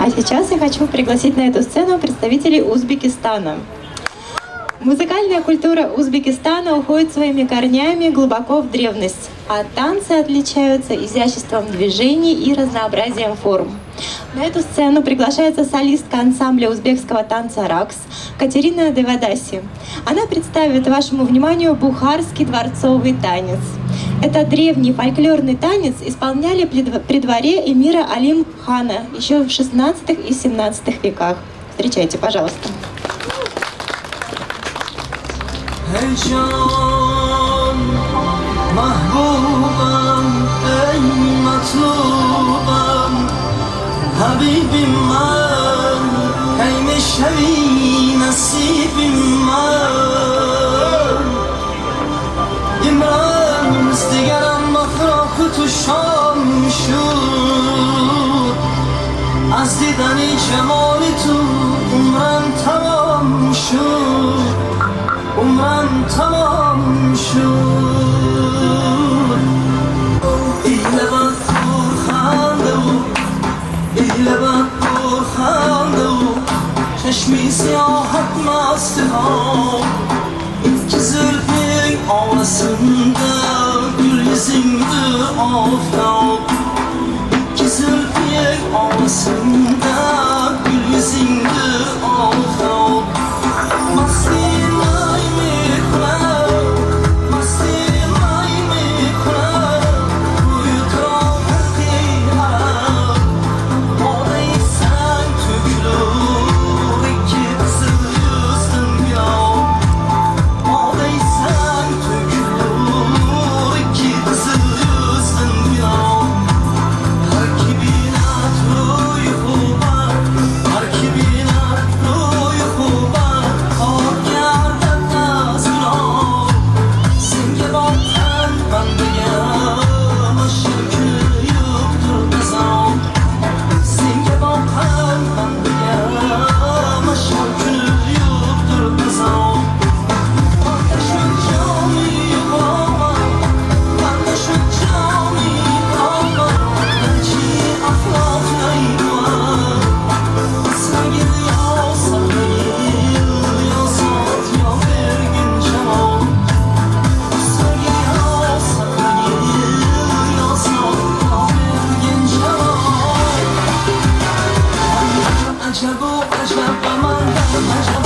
А сейчас я хочу пригласить на эту сцену представителей Узбекистана. Музыкальная культура Узбекистана уходит своими корнями глубоко в древность, а танцы отличаются изяществом движений и разнообразием форм. На эту сцену приглашается солистка ансамбля узбекского танца «Ракс» Катерина Девадаси. Она представит вашему вниманию бухарский дворцовый танец. Это древний фольклорный танец исполняли при дворе эмира Алим хана еще в 16 и 17 веках. Встречайте, пожалуйста. Ey can mahbubam, ey matlubam, Habibim man, ey meşevi nasibim man. İmran digeram mafraq tu şam şud, Az didani cemali tu umran tamam şud, Umran tamam şud. İhlebat purxandı, İhlebat purxandı, Çeşmi siyohat mastı İkki zülfing orasında gül yuzingdir oftob. İkki zülfing orasında gül yuzingdir oftob. Masti may میکنم, مستی مای میکنم, روی عرب Odaysan tüklür iki kızıl yüzdün gilob. Odaysan tüklür iki kızıl yüzdün gilob. Har ki binat روی خوبت, har ki binat روی خوبت, خاک گردد از گناه. Senga boqqan bandaga mahshar kuni yo'qdir azob. Senga boqqan bandaga mahshar kuni yo'qdir azob. Banda shu joni g'ulomam, banda shu joni g'ulomam, Garchi aflotun Asragil yo saqlagil, yo sot, yo bergin jamol. Asragil yo saqlagil, yo sot, yo bergin jamol. Ajabu ajab mandan ajab.